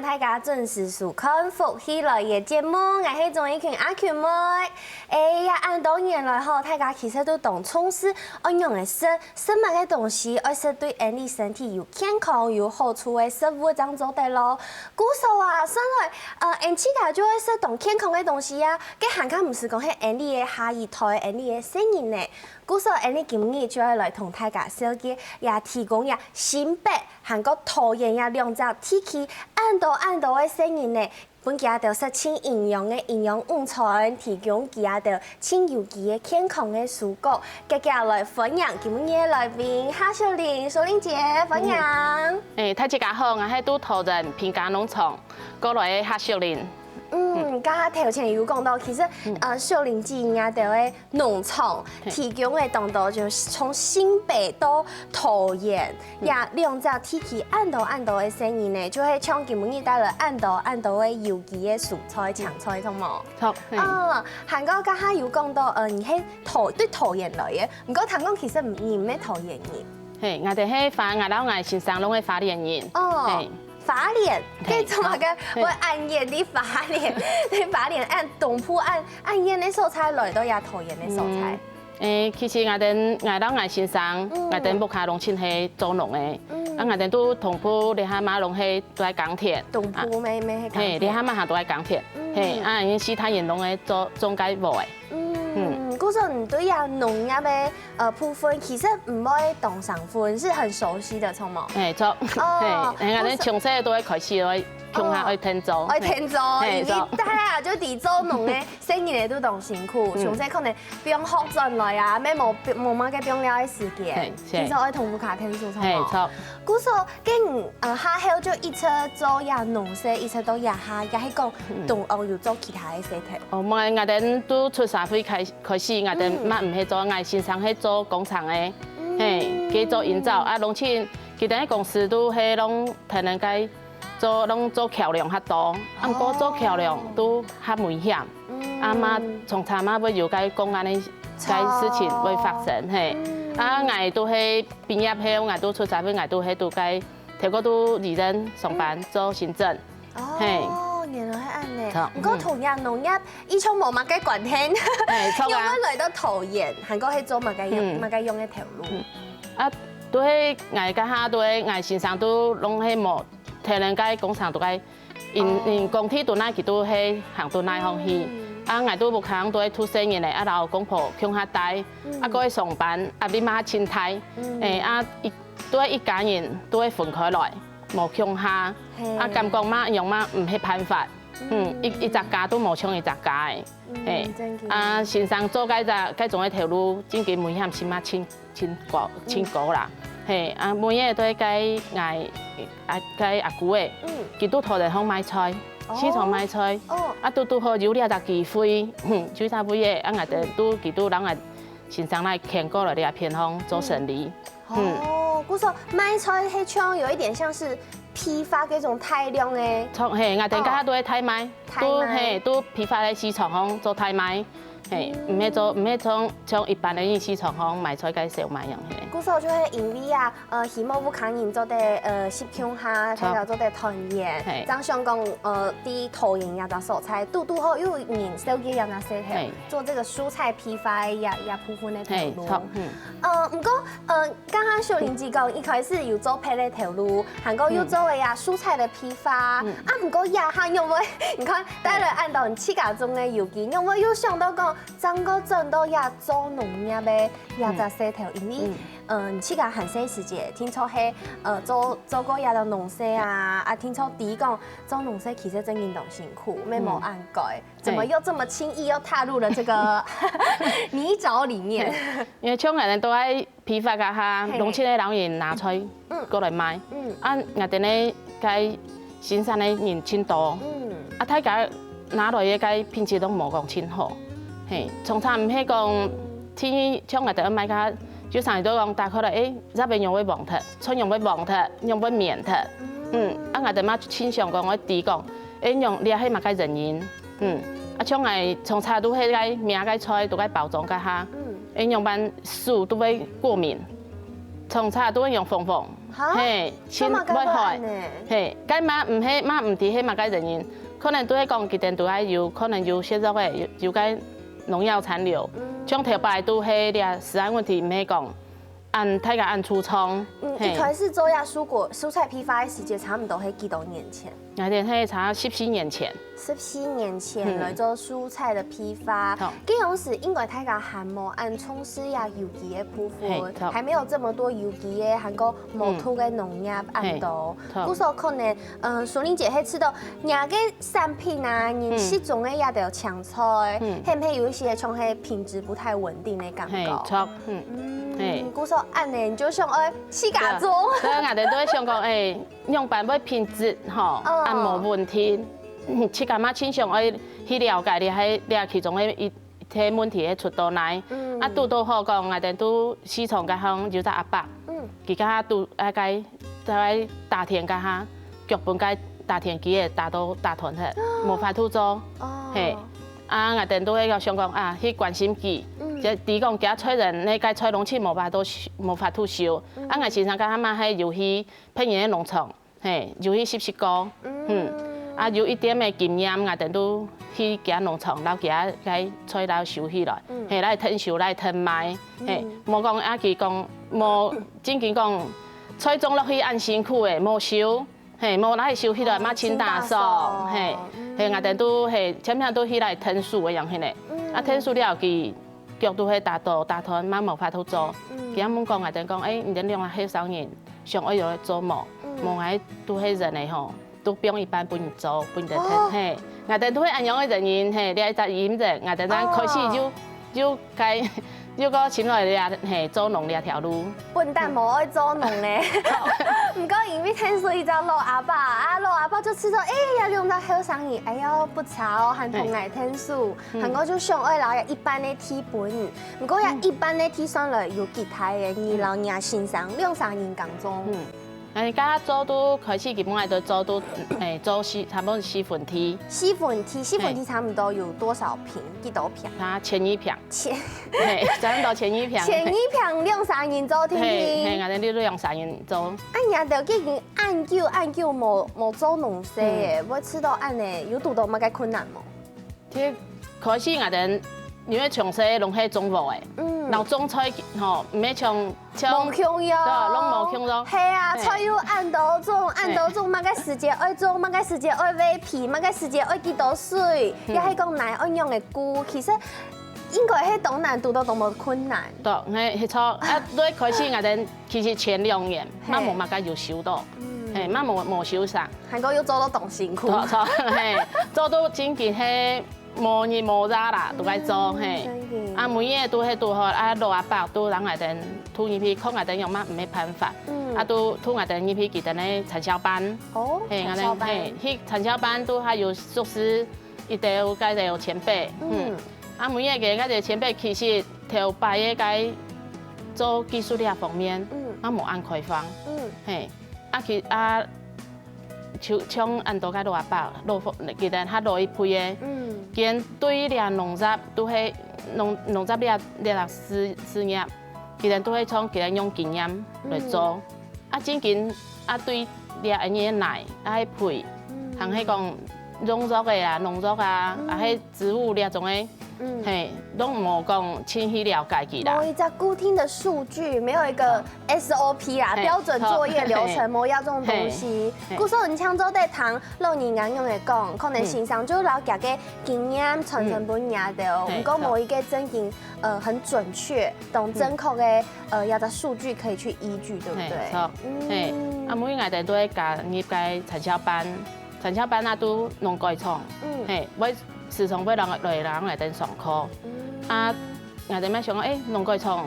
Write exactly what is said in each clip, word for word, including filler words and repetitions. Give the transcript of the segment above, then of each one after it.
大家準時收看《福氣來了》節目，𠊎係鍾意群阿群妹。哎呀，恁多年來吼，大家其實都當重視愛仰仔食，食麼个東西愛食對𠊎俚身體有健康、有好處个食物正做得咯。故所啊，算來，呃，𠊎自家就愛食當健康个東西啊，該還較毋係講係𠊎俚个下一代，𠊎俚个細人呢。故所𠊎俚今日就愛來同大家紹介，也提供也新北 還過桃園這兩隻地區，恁多恁多个細人呢，分佢兜食盡營養个營養午餐，提供佢兜盡有機个健康个蔬果。遽遽來歡迎今日个來賓夏秀玲，秀玲姐，歡迎。哎，大家好，𠊎係對桃園平家農場過來个夏秀玲。嗯，剛剛頭前有講到，其實，呃，秀玲姐這兜个 農場提供个當多，就係從新北到桃園，這兩隻地區恁多恁多个細人呢，就係像今晡日帶來恁多恁多个有機个蔬菜、青菜，著無？著，嗯，還過剛剛有講到，呃，你係桃，對桃園來个，毋過聽講其實你毋係桃園人。係，𠊎兜係花，𠊎摎𠊎先生攏係花蓮人。哦，花蓮，該做麼个會恁遠个花蓮，對花蓮恁東部恁，恁遠个所在來到這桃園个所在？ 誒，其實𠊎兜，𠊎摎𠊎先生，𠊎兜屋下攏盡係做農个，啊𠊎兜對東部這下嘛攏係都在耕田，東部乜乜係耕田，係，這下嘛還都在耕田，係，啊因為四大人攏係做種該禾个。嗯，故所你對這農業个呃部分，其實毋會當生份，是很熟悉的，著無？係，著，係，𠊎兜從細都會開始會共下會𢯭做，會𢯭做，係，著，大家就知做農个 細人仔都當辛苦，從細可能放學轉來啊，乜無無麼个放尞个時間，經常愛同屋下𢯭手，著無？係，著。故所，該你呃下後就一直做這農事，一直到這下，也係講中央有做其他个事體？哦，無，𠊎兜都出社會開開始，𠊎兜嘛毋係做，𠊎先生係做工廠个，係，佢做營造，啊攏盡，佢兜个公司都係攏天然个 做攏做橋樑較多，啊毋過做橋樑都較危險，啊嘛常常嘛會有該工安个該事情會發生，係。啊𠊎都係畢業後，𠊎都出社會，𠊎都係都該頭過都醫院上班做行政，係。哦，原來係恁仔。著，毋過同樣農業，佢就無麼个關係，係，著啊。仰會來到桃園，還過係做麼个樣，麼个樣个頭路？啊，都係𠊎該下都係𠊎先生都攏係無 天然个工廠都該，因因工地都哪佢都係行都哪方去。啊𠊎都屋下都係渡細人仔，啊摎公婆共下帶，啊過去上班，壓力嘛盡大，誒啊一都係一家人都係分開來，無共下，啊感覺嘛仰嘛毋係辦法，嗯，一一隻家都無像一隻家誒，誒，啊先生做該隻該種个頭路，真經危險性嘛盡 盡高盡高啦。係，啊每日都係該𠊎啊該阿姑仔，佢都頭前項賣菜，市場賣菜，啊堵堵好有這隻機會，就在位仔，啊𠊎兜都佢都摎𠊎先生來牽過來這片項做生理。哦，故所賣菜係像有一點像是批發該種大量个，著，係，𠊎兜該下都係大賣，都係都批發个市場項做大賣。 係，毋係做毋係像像一般个市場項賣菜个小賣樣係。故所就係因為啊，呃，希望屋下人做得呃集共下，大家做得團圓，係，正想講呃，在桃園這隻所在，堵堵好有人紹介這隻事體，做這個蔬菜批發个這這部分个頭路。係，著，嗯。呃，毋過呃， 剛剛秀玲姐講，一開始有做別个頭路，還過又做了呀蔬菜个批發，啊毋過這下仰會，你看帶來恁多你自家種个有機，仰會又想到講，正過轉到這做農業个這隻事頭，因為，嗯，你自家還細時節，聽說係，呃，做做過這个農事啊，啊聽說知講做農事其實真經當辛苦，乜無恁該，怎麼又這麼輕易又踏入了這個泥沼裡面？因為像𠊎兜都愛 批發該下，攏盡个老人拿菜過來賣。啊𠊎兜呢該新山个人盡多，啊大家拿來个該品質都無講盡好。係，常常毋係講天像𠊎兜賣个，就常都講打開來，誒，這片仰會黃忒，菜仰會黃忒，仰會綿忒。嗯，啊𠊎兜嘛盡想講愛知講，誒，仰這係麼个原因？ 嗯，啊像𠊎常常都係該買个菜都該包裝該下，嗯，仰般手都會過敏，常常都會用紅紅，啊，嘿，做麼个會恁呢？嘿，該嘛毋係嘛毋知係麼个原因，可能都係講佢等都愛有，可能有些肉个有有該農藥殘留，像頭擺都係這食安問題，毋係講恁大家恁注重。嗯，一開始做這蔬果蔬菜批發个時節，差毋多係幾多年前？𠊎等係差十四年前。 十四年前來做蔬菜个批發，該當時應該大家還無恁重視這有機个部分，還沒有這麼多有機个，還過無毒个農業恁多。故所可能，嗯，淑玲姐係知道，若个產品啊，你食種个這兜青菜，係毋係有一些像係品質不太穩定个感覺？嘿，著，嗯，嘿。故所恁呢，你就想愛自家種。所以𠊎等都會想講，哎，樣般會品質吼，恁無問題。 自家嘛盡想愛去了解這係這其中个一一个問題係出到哪。啊，堵到好講，𠊎等都市場該項有隻阿伯，佢該下都啊該在該打田該下，腳分該打田機仔打到打斷忒，無法度做。嘿，啊，𠊎等都會想講啊，去關心佢，就知講佢个菜園，該該菜攏盡無法度無法度收。啊，𠊎先生該下嘛係有去別人个農場， 嘿，有去實習過，嗯，啊有一點个經驗，𠊎等都去厥農場，摎厥个菜摎收起來，嘿，來𢯭手，來𢯭賣，嘿，無講啊佢講無正經講，菜種落去恁辛苦个，無收，嘿，無來收起來嘛盡打爽，嘿，嘿，𠊎等都嘿，常常都去來𢯭手个樣形个，啊𢯭手了佢腳都係打到打斷，嘛無法度做，佢問講𠊎等講，哎，你等兩個後生人， 想愛有來做無？無，𠊎都係人个吼，都放一半分你做，分你等𢯭，嘿，𠊎等都係恁樣个原因，嘿，這一隻因子，𠊎等正開始就就該又過尋來這嘿做農這條路。本旦無愛做農呢，毋過因為𢯭手一隻老阿伯，啊老阿伯就知道，哎呀，你兩隻後生人，哎喲，不差哦，還同𠊎𢯭手，還過就想愛摎一半个地分，毋過這一半个地算來有幾大个，你摎若先生兩儕人耕種。 哎，該做都開始基本上都做都，哎，做四，差不多四分地。四分地，四分地差不多有多少坪？幾多坪？啊千二坪。千，嘿，差不多千二坪。千二坪兩儕人做，定定。嘿，嘿，𠊎等兩儕人做。啊，你兜已經恁久恁久無無做農事个，會試著恁呢，有堵著麼个困難無？ 其實開始𠊎等因為從細攏係種禾个，嗯，然後種菜吼，毋係像像無共樣，對，攏無共樣。係啊，菜又恁多種，恁多種，麼个時節愛種，麼个時節愛挖皮，麼个時節愛幾多水，也係講哪愛仰仔顧，其實應該係當難，堵著當無困難。對，係係著。啊，對，開始𠊎等其實前兩年，嘛無麼个有收著，係，嘛無無收成。 還過又做到當辛苦。著著，係，做到正經係無日無夜啦，都愛做，係。啊，每日都係堵好，啊，老阿伯都摎𠊎等渡入去，看𠊎等有麼个辦法，啊，都渡𠊎等入去佢等个產銷班。哦，係，𠊎等係去產銷班都還有熟識一兜該兜前輩，嗯，啊，每日个該兜前輩其實頭擺个該做技術這方面，嗯，啊，無恁開放，嗯，係，啊，其啊。 就像恁多个老阿伯，老佢等較老一輩个，佢等對這農業都係農農業這這事事業，佢等都係從佢等用經驗來做。啊，正經啊，對這恁樣个泥，啊，肥，還係講農藥个啊，農藥啊，啊，係植物這種个，係，攏無講盡去了解佢啦。無一隻固定个數據，沒有一個 S O P啊，標準作業流程無這種東西。故所你像做得聽老人家恁樣講，可能先生就摎佢个經驗傳承分你兜，毋過無一個正經呃很準確、當正確个呃這隻數據可以去依據，對不對？著，係，啊，每日𠊎等都會加入該產銷班，產銷班啊，都農改場，係，會時常會來來來𠊎等上課，啊，𠊎等乜想講，誒，農改場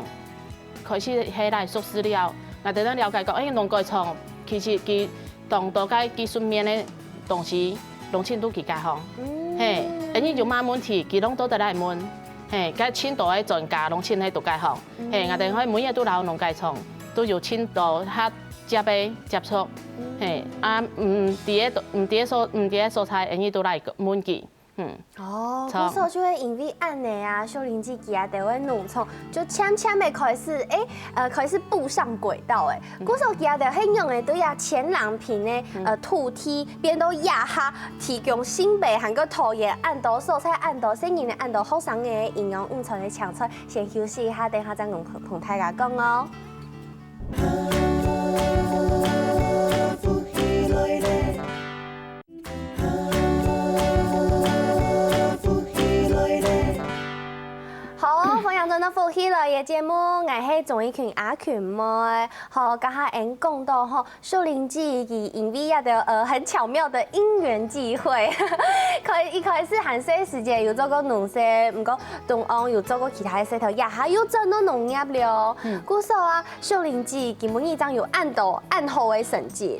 開始係來熟識了，𠊎等正了解講，誒，農改場其實佢當多个技術面个東西，攏盡都佢該項。係，恁樣有麼問題，佢攏做得來問。係，該盡多个專家攏盡係都該項。係，𠊎等可以每日都摎農改場都有盡多較接个接觸。係，啊，毋知个毋知个所毋知个所在，恁樣都來問佢。嗯，哦，著。故所就會因為恁仔啊，秀玲姐佢兜个農場就漸漸个開始，欸，呃，開始步上軌道欸。故所佢兜係仰仔對啊，前兩坪个，呃，土地變到這下提供新北還過桃園恁多所在、恁多細人仔、恁多學生个營養午餐个青菜。先休息一下，等下再同大家講哦。 好，歡迎轉到福氣來了節目，𠊎係鍾意群阿群妹。好，頭下𠊎講到吼，秀玲姐佢因為這兜，呃，很巧妙的因緣際會，開，一開始還細時節有做過農事，毋過中央有做過其他个事頭，這下又轉到農業了。嗯。故所啊， 秀玲姐，今晡日正有恁多恁好个成績。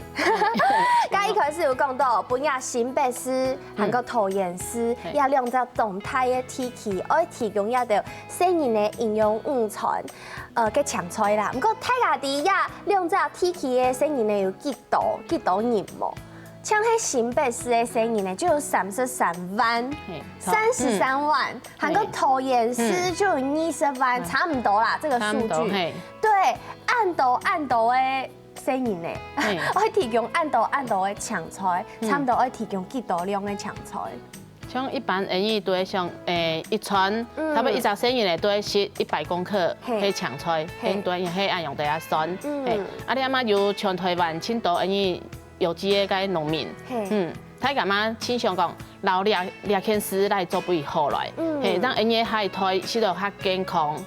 該一開始有講到，分這新北市，還過桃園市，嘿。這兩隻當大个地區，愛提供這兜細人个營養午餐，呃，个青菜啦。毋過大家知這兩隻地區个細人仔有幾多，幾多人無？像係新北市个細人仔，就有三十三萬，嘿，著。三十三萬。 還過桃園市就有二十萬，嗯。差毋多啦，這個數據。差毋多，嘿。對，恁多恁多个細人仔，嘿。愛提供恁多恁多个青菜，嗯。差毋多愛提供幾多量个青菜？像一般𠊎等都會想，欸，一餐，嗯。差不多一隻細人仔都會食一百公克，嘿。个青菜，嘿。𠊎等都會用該恁樣來算，嗯。嘿。啊，你看嘛，有全台灣盡多𠊎等 有機个該農民，嘿。嗯，大家嘛盡想講，摎這，這件事來做分好來，嗯。嘿，讓𠊎等个海苔食到較健康。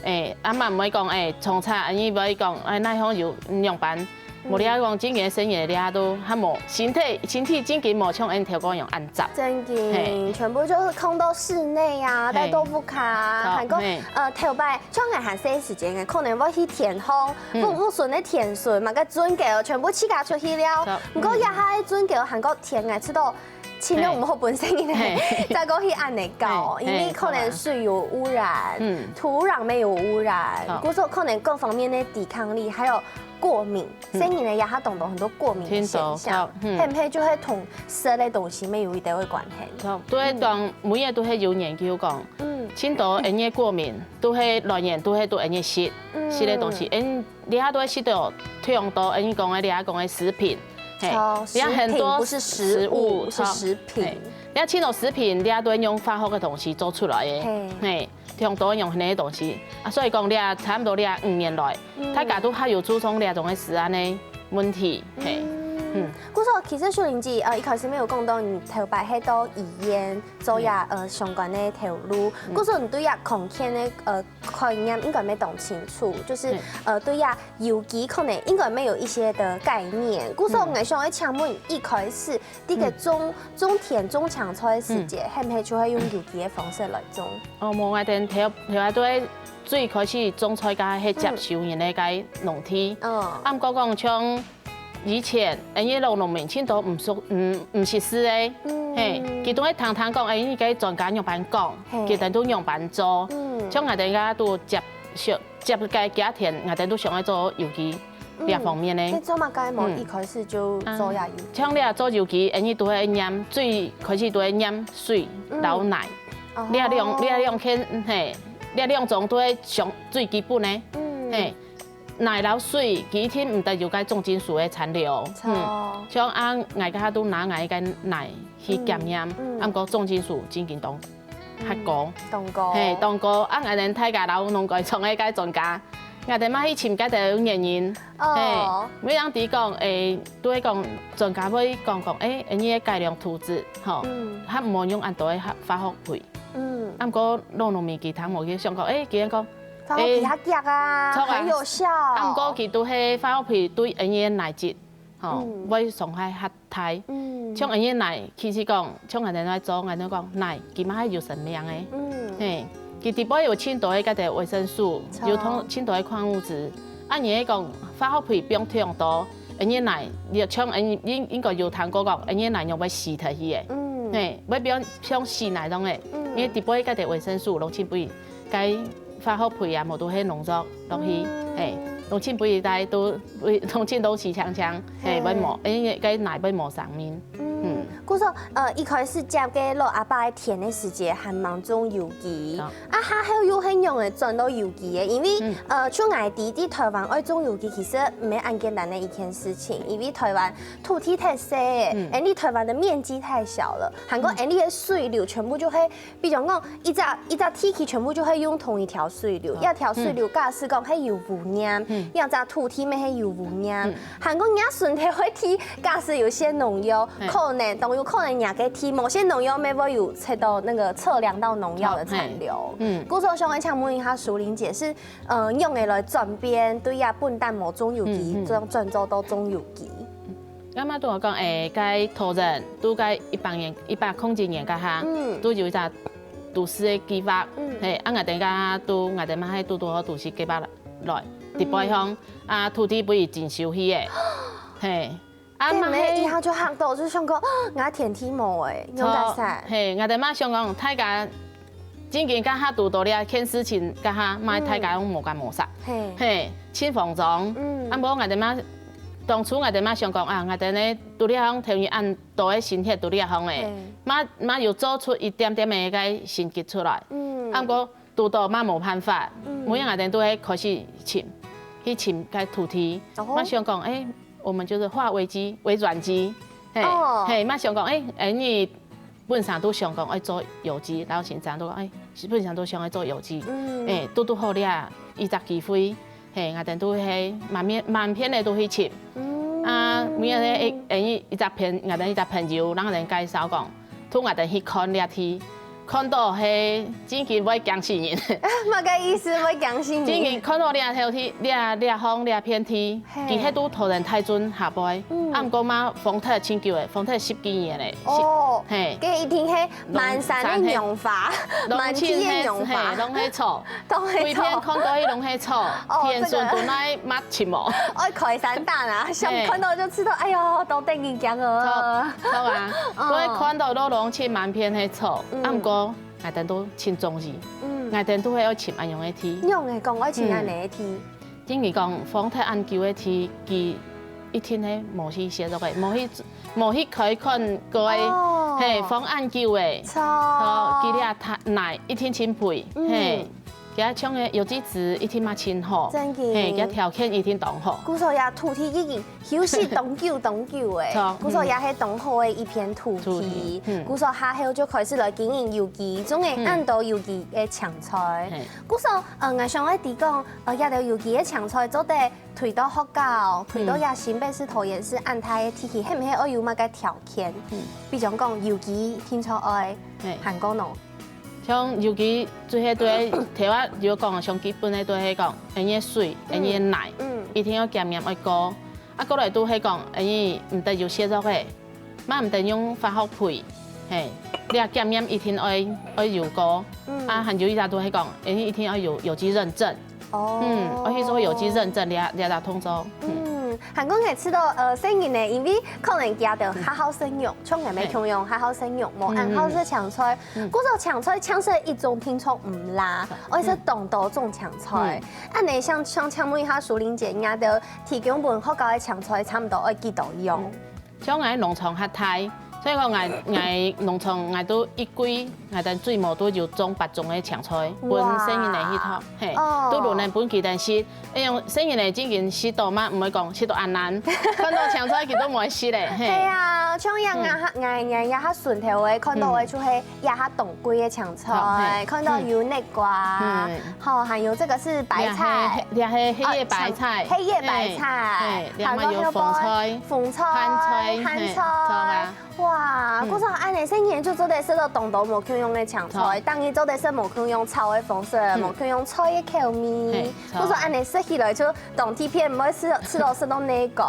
欸，啊嘛毋會講，欸，從前𠊎等會講，欸，哪項有仰般，嗯。無你講，今个細人仔這都還無，身體，身體正經無像𠊎等頭過樣恁紮。正經，嘿。全部就是囥到室內啊，嘿。戴豆腐卡啊，著，還過，嘿。呃，頭擺 像𠊎還細時節，可能會去田項，嗯。屋，屋脣个田脣，麼个顫狗，全部自家出去了。著。毋過這下个顫狗還過田，𠊎知道盡量毋好分細人仔，嘿。再過去恁仔搞，嘿，因為可能水有污染，嘿，著啊。嗯。土壤乜有污染，著。故所可能各方面个抵抗力，還有過敏，嗯。細人仔這下當多很多過敏个現象，真多，著，嗯。係毋係就係同食个東西乜有一定个關係？著，對，當每日都係有研究講，嗯。盡多𠊎等个過敏， 都係來源，都係對𠊎等食，嗯。食个東西，𠊎等這下都會食到忒多，𠊎等講个這下講个食品，嘿，著，這下很多食品，不是食物，食物，是食品。著，嘿，這下盡多食品，這下都會用化學个東西做出來个，嘿。嘿，忒多用該个東西，啊，所以講這差毋多這五年來，嗯。大家都較有注重這種个食安个問題，嘿，嗯。嗯。故所其實秀玲姐，呃，一開始乜有講到你頭擺係到醫院做這，嗯。呃，相關个頭路，嗯。故所你對這康健个，呃， 概念應該乜當清楚，就是，嗯。呃，對呀，有機可能應該乜有一些的概念。故所𠊎想愛請問，一開始，這個種，嗯。種田、種青菜个時節，嗯。係毋係就會用有機个方式來種？哦，無，𠊎等頭，頭下都係最開始種菜該係接收人个該農地。嗯。啊，毋過講像 以前，𠊎等个老農民盡多毋熟，毋，毋識字个，嗯。嘿，佢都會聽聽講，欸，𠊎等个專家仰般講，嘿。佢等都仰般做。嗯。像𠊎等這下都接，接个家庭，𠊎等都想愛做有機這方面个。嗯。你做麼个無一開始就做這有機？嗯。啊，像這做有機，𠊎等都會染，最開始都會染水，嗯。摎泥。哦。這兩，這兩件，嘿，這兩種都會上最基本个。嗯。嘿。 泥摎水，佢一定毋得有該重金屬个殘留。著。嗯，像啊，𠊎這下都拿𠊎个泥去檢驗，嗯，嗯。啊，毋過重金屬真經當，較高。嗯，當高。嘿，當高。啊，𠊎等大家摎農改場个該專家，𠊎等嘛去尋該兜原因。哦。嘿，每人知講，欸，都會講專家會講講，欸，𠊎等个改良土質，吼，嗯。較毋好用恁多个化，化學肥。嗯。啊，毋過老農民佢聽無，佢想講，欸，佢講， 發揮比較強啊，欸，著啊。很有效。啊，毋過佢都係發揮比對𠊎等个泥質，吼，嗯。會傷害較大。嗯。像𠊎等个泥，其實講，像𠊎等來做，𠊎等講泥，佢嘛係有生命个。嗯。嘿，佢底背有盡多个該个維生素，著。有通，盡多个礦物質。啊，你係講發揮比放忒多，𠊎等个泥，你像𠊎等應，應該有聽過講，𠊎等个泥會死忒去个。嗯。嘿，會變像死泥樣个，嗯。因為底背該个維生素攏盡分 該化學肥啊，無都係農藥落去，嗯。嘿，攏盡肥大都，攏盡都死淨淨，嘿，嘿。會無，因為該泥會無生命。嗯。嗯。故所，呃，一開始接个老阿伯个田个時節，還吂種有機。啊，下後又係仰仔轉到有機个？因為，呃，像𠊎知，在臺灣愛種有機，其實毋係恁簡單个一件事情，因為臺灣土地忒細，嗯，恁樣臺灣个面積忒小了，還過恁樣个水流全部就會，比如講一隻一隻地區全部就會用同一條水流，一條水流假使講係有污染，一隻土地乜係有污染， 還過若脣頭个地，假使有些農藥，可能當有可能若个地某些農藥乜會有測到那個測量到農藥的殘留。嗯，故所想愛請問一下淑玲姐，是呃仰仔來轉變，對這本旦無種有機，轉轉做到種有機。阿媽同𠊎講，欸，該土人都該一百年、一百空幾年該下，都有一隻都市个計畫，嘿，啊，𠊎等該都，𠊎等嘛係都都好都市計畫來，直背項。 啊，土地分佢徵收去个，嘿，啊，嘛係，一下就嚇到，就想講，𠊎田地無欸，仰結煞？嘿，𠊎等嘛想講，大家正經該下堵到這件事情，該下嘛大家攏無干無啥，嘿，嘿，盡慌張。嗯，啊，毋過𠊎等嘛，當初𠊎等嘛想講啊，𠊎等呢，都這項投入恁多个心血都這項欸，嘛嘛有做出一點點个該成績出來，嗯，啊，毋過 堵到嘛無辦法，每日𠊎等都會開始尋，去尋該土地。嘛想講，欸，我們就是化危機為轉機，嘿，嘿，嘛想講，欸，欸，你本身都想講愛做有機，然後先生都講，欸，本身都想愛做有機，欸，堵堵好這一隻機會，嘿，𠊎等都係滿面滿片个都去尋，啊，每日咧，欸，欸，一隻朋，𠊎等一隻朋友，然後人介紹講， 同𠊎等去看這地，看到係正經會驚死人。麼个意思會驚死人？正經看到這條地，這這項這片地，其實都土人大圳下背，啊，毋過嘛荒忒盡久欸，荒忒十幾年咧。哦，嘿，該一定係滿山个娘伐，滿地个娘伐，攏係草。 當係草，規片看到去攏係草，哦，田脣都來抹青毛。愛開山打啊，想看到就知道，哎喲，都等於驚哦。好啊，𠊎看到都攏盡滿片係草，啊，毋過𠊎等都盡中意，𠊎等都係愛尋恁樣个地。仰會講愛尋恁樣个地？正經講，荒忒恁久个地，佢一定係無去歇著个，無去無去開墾過个，嘿，荒恁久个，錯，佢這泥一定盡肥，嘿。 佢像个有機質一定嘛盡好，正經，嘿，佢條件一定當好。故所這土地已經休息當久當久欸，故所也係當好个一片土地，故所下後就開始來經營有機，種个恁多有機个青菜。故所，呃，𠊎想愛知講，呃，這兜有機个青菜做得推到學校，推到這新北市、桃園市恁大个地區，係毋係愛有麼个條件？比如講有機青菜愛，還過呢？ 像有機最係對頭下有講，上基本个對係講，恁樣个水，恁樣个泥，一定愛檢驗愛過。啊，過來都係講，恁樣毋得有洗滌个，嘛毋得用化學肥，嘿，這檢驗一定愛愛有過。啊，還有一隻都係講，恁樣一定愛有有機認證。 哦，嗯，𠊎去做有機認證，這這隻動作。嗯，還過𠊎知道，呃，細人呢，因為可能佢兜較好食肉，像𠊎兜共樣較好食肉，無恁好食青菜。故所青菜淨係一種品種毋罅，愛食當多種青菜。恁呢，想想請問一下淑玲姐，你兜提供分學校个青菜差毋多愛幾多樣？ 像𠊎農場較大，所以講𠊎𠊎農場𠊎都一季，𠊎等最無都有種八種个青菜，分細人仔去討，嘿，都輪來分佢等食。哎喲，細人仔正經食到嘛，毋會講食到恁難，看到青菜佢都毋會食咧，嘿。係啊，像樣啊，𠊎𠊎也較順頭个，看到个就係也較當季个青菜，看到有南瓜，好，還有這個是白菜，這係黑葉白菜，黑葉白菜，還有紅菜。 紅菜、番菜，番菜，哇，故所恁呢細人就做得食到當多無共樣个青菜，當然做得食無共樣炒个方式，無共樣菜个口味。故所恁呢食起來就當特別，毋會食食到食到膩个。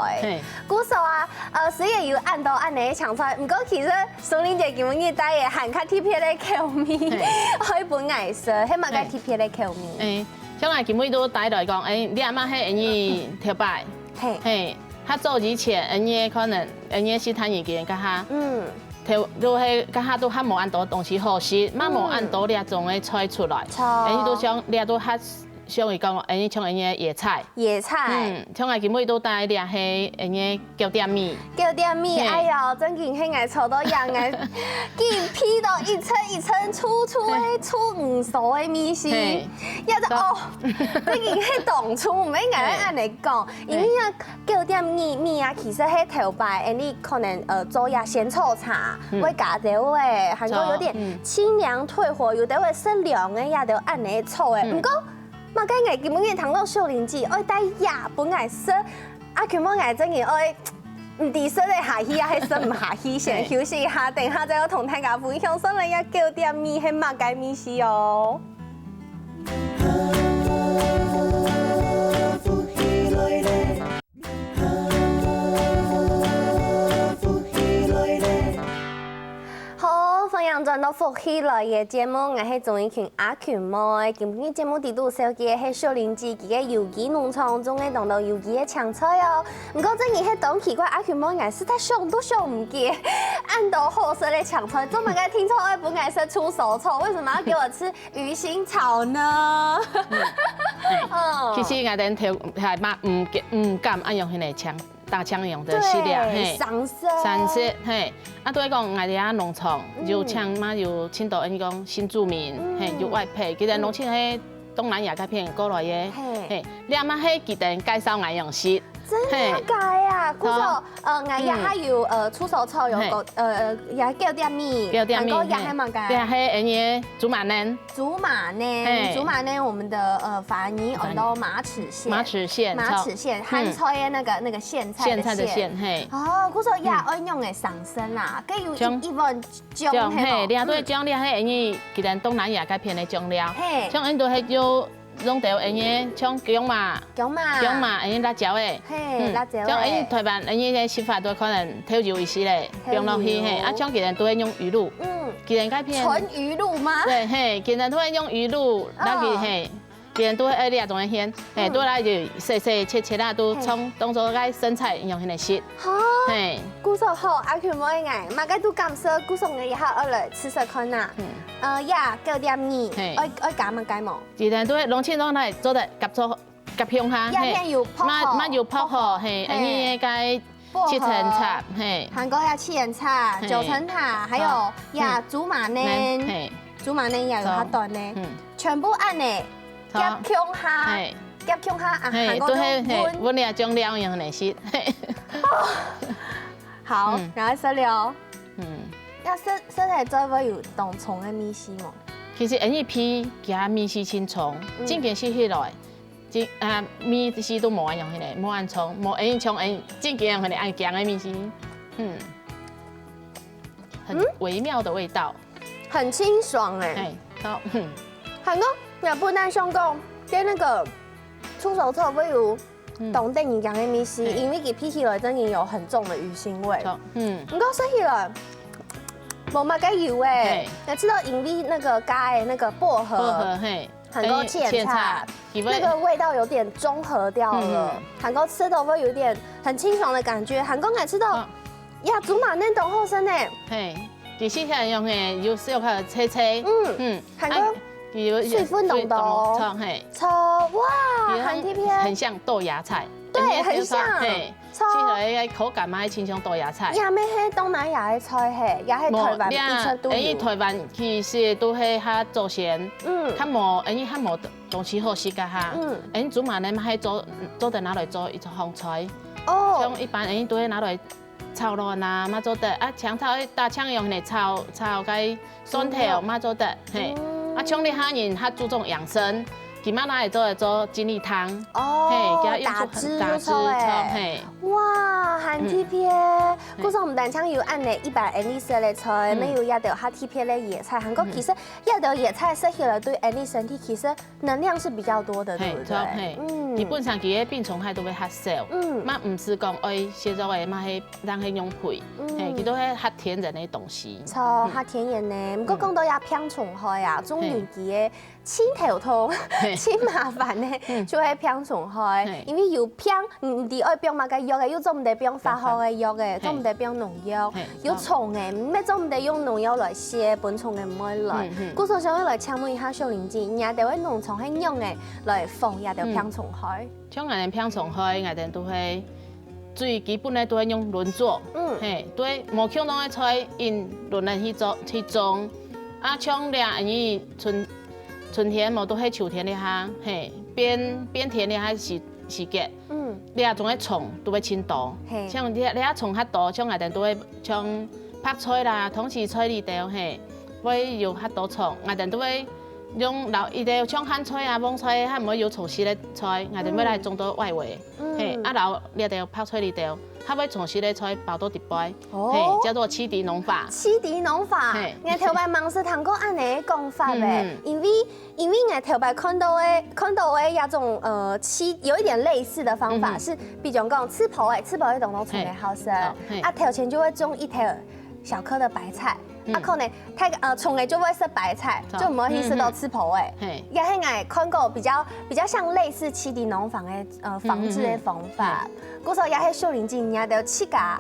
故所啊，呃，雖然有恁多恁呢个青菜，毋過其實淑玲姐今晡日帶个還較特別个口味，愛分𠊎食，係麼个特別个口味？ 像𠊎今晡日都帶來講，欸，這嘛係𠊎等頭擺，嘿，較早以前𠊎等可能𠊎等係大人个該下，嗯，頭都係該下都還無恁多東西好食，嘛無恁多這種个菜出來，𠊎等都想這都較像佢講，恁樣像恁樣个野菜。野菜。嗯，像𠊎今晡日都帶這係恁樣个狗點米。狗點米，嘿。哎喲，正經係𠊎坐到樣，𠊎緊鼻到一層一層，臭臭个，臭毋燒个味緒。嘿。也就，哦，正經係當臭，毋應該恁樣講，因為啊，狗點米，米啊，其實係頭擺，恁樣可能，呃，做這仙草茶，嗯。會加兜仔，還過有點，嗯。清涼退火，有兜仔食涼个，也就恁樣做个。嗯。毋過， 麼个𠊎今晡日聽到秀玲姐愛帶這分𠊎食，啊，今晡日𠊎正經愛毋知食得下去，還係食毋下去，先休息一下，等下再來同大家分享上來這狗點米係麼个味緒哦。 好，歡迎轉到福氣來了節目，𠊎係鍾怡群阿群妹。今晡日節目裡肚紹介个係秀玲姐佢个有機農場種个當多有機个青菜哦。毋過正經係當奇怪，阿群妹𠊎實在想都想毋著，恁多好食个青菜，做麼个聽說愛分𠊎食臭臊草？為什麼要給我吃魚腥草呢？嗯，其實𠊎等頭還嘛毋敢毋敢恁樣形个青 大青用个食料，對，嘿。生食。生食，嘿。啊，對講，𠊎兜農場有請嘛，有請到恁講新住民，嘿，有外配，其實攏請係東南亞該片過來个，嘿。嘿，這嘛係佢等介紹𠊎樣食。真的假的啊？故所，呃，𠊎也還有，呃，臭臊草有个，呃，也狗點米，狗點米，還有也還麼个？對啊，還有恁个竹馬嫩。 竹馬嫩，嘿。竹馬嫩，我們的，呃，法語安到馬齒莧。馬齒莧，馬齒莧，著。莧菜的那個，那個莧菜的莧。莧菜的莧，嘿。哦，故所也愛用个生生啦，該有一，一碗醬，嘿，嘿，你還對醬料，嘿，因為佢等東南亞該片个醬料，嘿。像印度還有用到恁个，像薑嫲，薑嫲，薑嫲，恁个辣椒个，嘿，嗯，辣椒个。像恁台灣恁个食法都可能豆油一息咧，豆油。放落去，嘿，啊，像佢等都會用魚露，嗯。佢等該片 純魚露嗎？對，嘿，佢等都會用魚露，哦。那個，嘿，佢等都會愛這種个莧，嘿，嗯。都來就細細切切啦，都像，嘿。當做該生菜一樣形个食。好。嘿。故所好，阿群妹𠊎，麼个都敢食，故所𠊎以後愛來試試看啊。嗯。呃，呀，狗點米，嘿。愛，愛加麼个無？佢等都會攏盡量來做得合作 合共下，也，嘿。也有薄荷。嘛，嘛有薄荷，薄荷，嘿，嘿。恁个該薄荷，七層塔，嘿。還過有七層塔，嘿。九層塔，還有，好。呀，嗯。竹馬嫩，嘿。竹馬嫩也有較短呢。嗯。全部恁呢，好。合共下，嘿。合共下啊，嘿，還過都係，嘿，用搵。搵這種料用來食，嘿。哦。好，嗯。然後食了。嗯。愛食，食起來做會有當重个味緒無？其實恁个皮，佢个味緒盡重，嗯。正經食起來， 真，啊，味緒都無恁樣个，無恁重，無恁像恁正經个恁強个味緒。嗯，很微妙的味道。嗯。很清爽欸。哎，好，嗯。還過，也不但像講，跟那個臭臊草會有，嗯。當得人驚个味緒，嗯。因為佢鼻起來真的有很重的魚腥味。好，嗯。毋過食起來，無麼个油欸。嘿。也知道因為那個加个那個薄荷。薄荷，嘿。 還過莧菜，莧菜，佢會，那個味道有點中和掉了，嗯哼。還過吃到會有點很清爽的感覺，還過𠊎知道，嗯。呀，竹馬嫩當好食呢。嘿，佢食起來用个有小可脆脆，嗯，嗯，還過啊，佢有水分當多，水分當多，嘿。臭，哇，佢很，很特別。很像豆芽菜，對，很像，很像，嘿。 臭。吃起來个口感嘛，親像豆芽菜。也毋係東南亞个菜嘿，也係台灣一直都有。無，這，因為台灣其實都係較祖先，嗯。較無，因為較無東西好食个哈。嗯。因為竹馬嫩嘛，係做，做得拿來做一種紅菜。哦。像一般，因為都會拿來炒卵啊，嘛做得啊，青草，大青用來炒，炒該 蒜頭嘛做得，嘿。嗯。啊，像這下人較注重養生，佢嘛拿來做，做精力湯，哦，嘿，佢愛用出很，打汁就出來。打汁，嘿。哇，很特別。嗯。故所毋單淨有恁呢一般𠊎俚食个菜，嗯。乜有這兜較特別个野菜，還過其實這兜野菜食起來對𠊎俚身體其實 能量是比較多的，嘿，對不對？著，嘿。嗯。基本上佢个病蟲害都會較少，嗯。嘛毋使講愛寫作个，嘛係，人係用配，嗯。嘿，佢都係較天然个東西。著，嗯。較天然呢。毋過講到這病蟲害啊，嗯。中年期个盡頭痛，嘿。盡麻煩呢，嗯。就係病蟲害，嘿。因為有病，你，你愛放麼个藥藥个，又做毋得放化學个藥个，嘿。做毋得放農藥，嘿，有蟲个，毋係做毋得用農藥來殺，分蟲个毋會來。嗯，嗯。故所想要來請問一下秀玲姐，你兜个農場係仰仔來防這兜病蟲害？嗯。像𠊎兜病蟲害，𠊎兜都係最基本个都係用輪作，嗯。嘿，對，無共樣个菜，用輪仔去做，去種。啊，像這恁樣春，春天無都係秋天這下，嘿，變，變天這下時，時節， 嗯。這種个蟲都會盡多。嘿。像這，這蟲較多，像𠊎兜都會，像白菜啦、通心菜這兜，嘿，會有較多蟲。𠊎兜都會用老，這兜像莧菜啊、蕹菜，較毋會有蟲食个菜，𠊎兜會來種到外圍。嗯。嘿，啊，摎這兜白菜這兜，較會蟲食个菜包到底背。哦。嘿，叫做棲地農法。棲地農法，嘿。𠊎頭擺吂識聽過恁樣个講法咧，嗯，嗯。因為 因為𠊎頭擺看到个，看到个這種，呃，棲，有一點類似的方法，嗯哼。是，比如講，刺波仔，刺波仔當多蟲仔好食，嘿，好，嘿。啊，頭前就會種一條小棵的白菜，嗯。啊，可能大，呃，蟲仔就會食白菜，好。就毋會去食到刺波仔。嗯哼。嘿。也係𠊎看過比較，比較像類似棲地農法个，呃，防治个方法。嗯哼。嘿。故所也係秀玲姐，你兜自家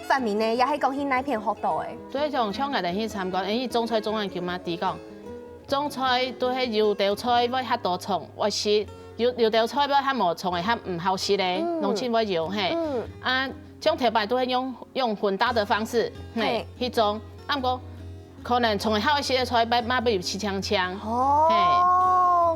發明个，也係講去哪片學到个？對，像，像𠊎兜去參觀，因為種菜種恁久嘛，知講， 種菜都係有兜菜會較多蟲會食，有，有兜菜會較無蟲个，較毋好食个，嗯。攏盡會有，嘿。嗯。啊，像頭擺都係用，用混搭的方式，嘿，嘿。去種。啊，毋過可能蟲仔較會食个菜，嘛，嘛會有刺青青。哦，嘿。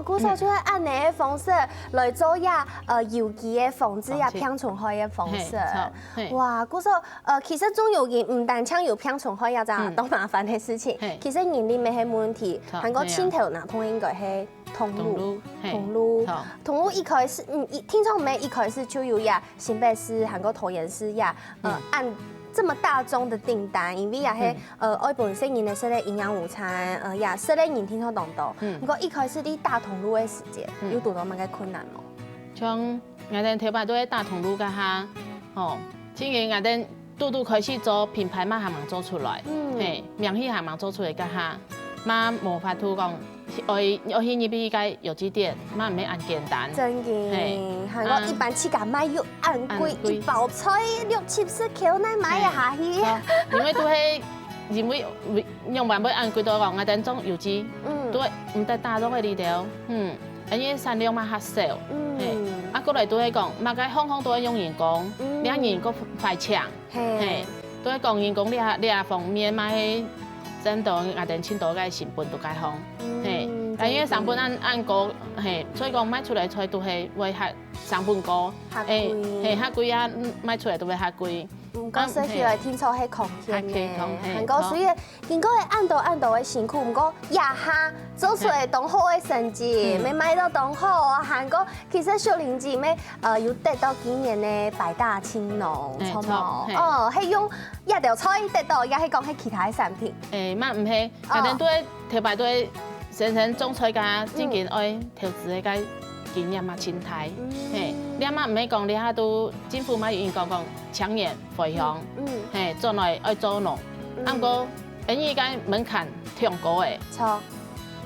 故所就係恁樣个方式來做這，呃，有機个防治這病蟲害个方式。嘿，著，嘿。哇，故所 呃，其實種有機毋單淨有病蟲害這隻，嗯。當麻煩个事情，嘿。其實人類乜係問題，著，還過盡頭若痛應該係通路，通路，嘿，通路，著。通路一開始，嗯，一，聽說毋係一開始就有這新北市，還過桃園市這，呃，嗯。恁這麼大宗个訂單，因為也係，嗯。呃，愛分細人仔食个營養午餐，呃，也食个人聽說當多。嗯。毋過一開始你打通路个時節，嗯。有堵到麼个困難無？像 𠊎兜頭擺都係打通路該下，吼，正經𠊎兜堵堵開始做品牌嘛還吂做出來，嗯。嘿，名氣還吂做出來該下，嘛無法度講，愛，愛去入去該藥劑店，嘛毋係恁簡單。真个，嘿。還過一般自家賣又恁貴，啊。恁貴。一包菜六七十箍，哪買得下去？嘿，著，因為都係，因為，為，仰般會恁貴到講，𠊎兜種有機，嗯。都毋得打落个裡頭，嗯。 恁樣產量嘛較少。嗯。嘿，啊，過來都係講，麼个項項都愛用人工，嗯。這人工壞請，嘿。嘿，都係講人工這，這方面嘛係真个𠊎兜盡多个成本都該項，嗯，嘿，啊，因為成本恁，恁高，嘿，所以講賣出來菜都係會較成本高，較貴。嘿，嘿，較貴啊，嗯，賣出來都會較貴。 毋過說起來，啊，嘿。聽說係空間呢。還可以講，嘿，還過雖然經過了恁多恁多个辛苦，毋過這下做出來當好个成績，嗯。乜賣到當好哦。還過其實秀玲姐乜，呃，有得到今年个百大青農，嘿，著無？著，嘿。哦，係用這兜菜得到，也係講係其他个產品？欸，嘛毋係，哦。反正都係頭擺都係先生種菜个，嗯。正經愛投資个該經驗嘛，盡大。嗯。嘿，你阿媽毋係講你下都政府嘛有人講講青年 回鄉，嗯，嗯。嘿，轉來愛做農。嗯。啊，毋過，𠊎俚个門檻忒高欸。著。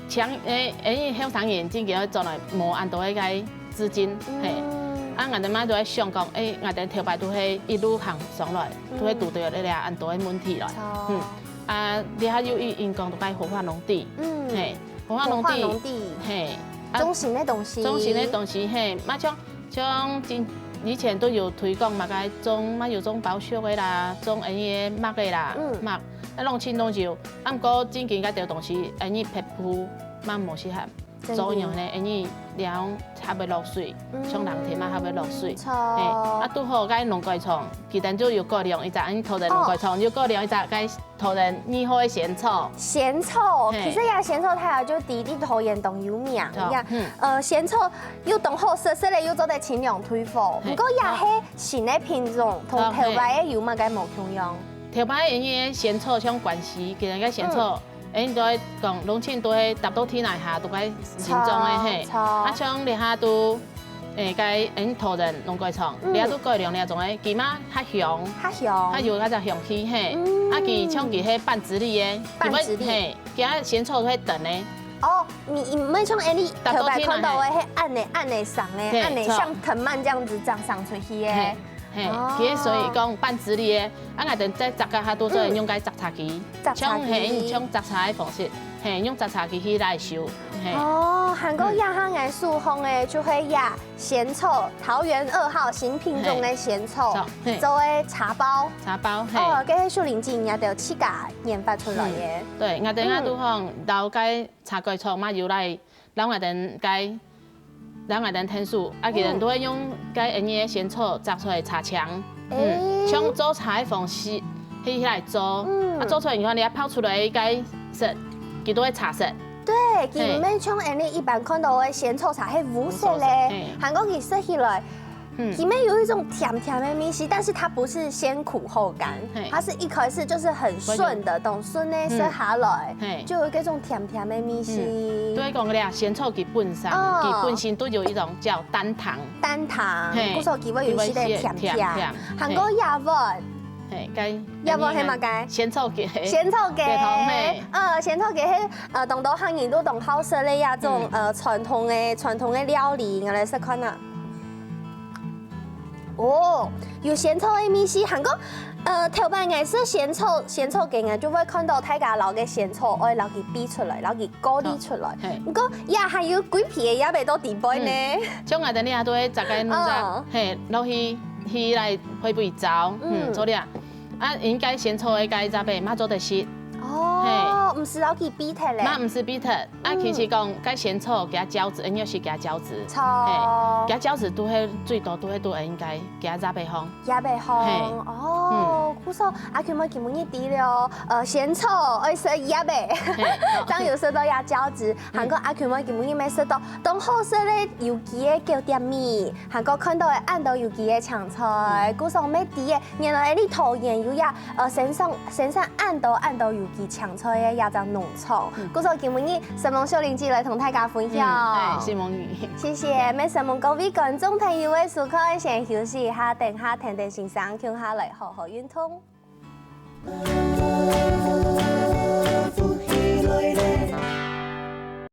像，欸，𠊎俚後生人正經愛轉來無恁多个該資金，嘿。嗯。啊，𠊎兜嘛都會想講，欸，𠊎兜頭擺都係一路行上來，嗯。都會堵著這恁多个問題來。著。嗯。啊，這下又有人講到該活化農地，嗯。嘿，活化農地，活化農地。嘿。啊，種新个東西。種新个東西，嘿，嘛像 像今，以前都有推廣麼个種，嘛有種包粟个啦，種恁樣个麥个啦，嗯。麥，啊，攏盡多種。啊，毋過正經該兜東西，恁樣坯坯嘛無適合。真个。所以呢，恁樣了較會落水，嗯，像冷天嘛較會落水。著。嘿，啊，拄好該農改場，佢等就有改良一隻，恁樣桃園農改場，哦。有改良一隻該 桃園二號个仙草。仙草，嘿。其實這仙草大家就知，在桃園當有名，著，呀。嗯。呃，仙草又當好食，食了又做得清涼退火。嘿。毋過也係新个品種，同，著，頭擺个有麼个無共樣？嘿。頭擺个仙草像關西，佢等个仙草，嗯。欸，應該講攏盡都係踏到地泥下，都該新種个，著，嘿。著。啊，像這下都 欸，該，欸，桃園農改場，嗯。這都改良這種个，佢嘛較香，較香。較有該隻香氣，嘿。嗯。啊，佢像佢係半直立个，半直立。佢會，嘿，佢个仙草會長个。哦，你，你毋係像𠊎俚頭擺看到个，係恁樣，恁樣生个，嘿，恁樣像藤蔓這樣子長，生出去个。嘿。嘿，哦。其實所以講半直立个，啊，𠊎兜在摘个下肚，做用該摘茶機，摘茶機。像，嘿，像摘茶个方式，嘿，用摘茶機去來收，嘿。哦，還過這下𠊎手項个就係這仙草，桃園二號新品種个仙草，嘿。做个茶包。茶包，嘿。哦，這係秀玲姐你兜自家研發出來个。嗯，對，𠊎兜下肚項，嗯。摎該茶改草嘛有來 摎𠊎兜該，摎𠊎兜𢯭手，啊，佢兜都會用該𠊎兜个仙草摘出來茶漿，嗯，欸。像做茶个方式，去，去來做，嗯。啊，做出來以後，你愛泡出來个色，佢都會茶色。對，嘿。佢毋係像𠊎兜一般看到个仙草茶，係烏色个，烏色，嘿。還過佢食起來， 嗯。裡面有一種甜甜的味緒，但是它不是先苦後甘，嘿。它是一開始就是很順的，當順的，嗯。食下來，嘿。就有一種甜甜的味緒。嗯，對，講个啦，仙草佢本身，哦。佢本身都有一種叫單糖。單糖，嘿。故所佢會有一些甜甜。佢會有一些甜甜。還過葉問，嘿，該葉問係麼个？仙草雞。仙草雞。雞湯，嘿。呃，仙草雞係，呃，當多客人都當好食个呀，這種，嗯。呃，傳統的，傳統的料理，𠊎來食看啊。 哦，有仙草个味緒，還過，呃，頭擺𠊎食仙草，仙草雞，𠊎就會看到大家摎个仙草愛摎佢擘出來，摎佢割裂出來。好，嘿。毋過，也還有規皮个也未到底背呢。嗯，像𠊎兜這下都會摘个弄摘，哦。嘿，落去，去來配肥皂，嗯，嗯。做了。啊，應該仙草个該隻背嘛做得食。哦，嘿。毋使摎佢擘忒咧。嘛毋使擘忒。 啊，嗯。其實講，該仙草加膠質，應該係加膠質。錯。嘿，加膠質都係最多都係都應該加加配方。加配方，嘿。哦，嗯。故所，阿Q妹今晡日知了，呃，仙草愛食葉仔，嘿，好。正有食到這膠質。嗯。還過阿Q妹今晡日乜食到當好食个有機个糕點米，還過看到个恁多有機个青菜，嗯。故所乜知个，原來你桃園有這 呃，生產，生產恁多恁多有機青菜个這隻農場。嗯。故所今晡日承蒙秀玲姐來同大家分享。嗯，哎，承蒙你。謝謝，乜承蒙各位觀眾朋友个收看，先休息一下，等下跈等先生共下來好好運動。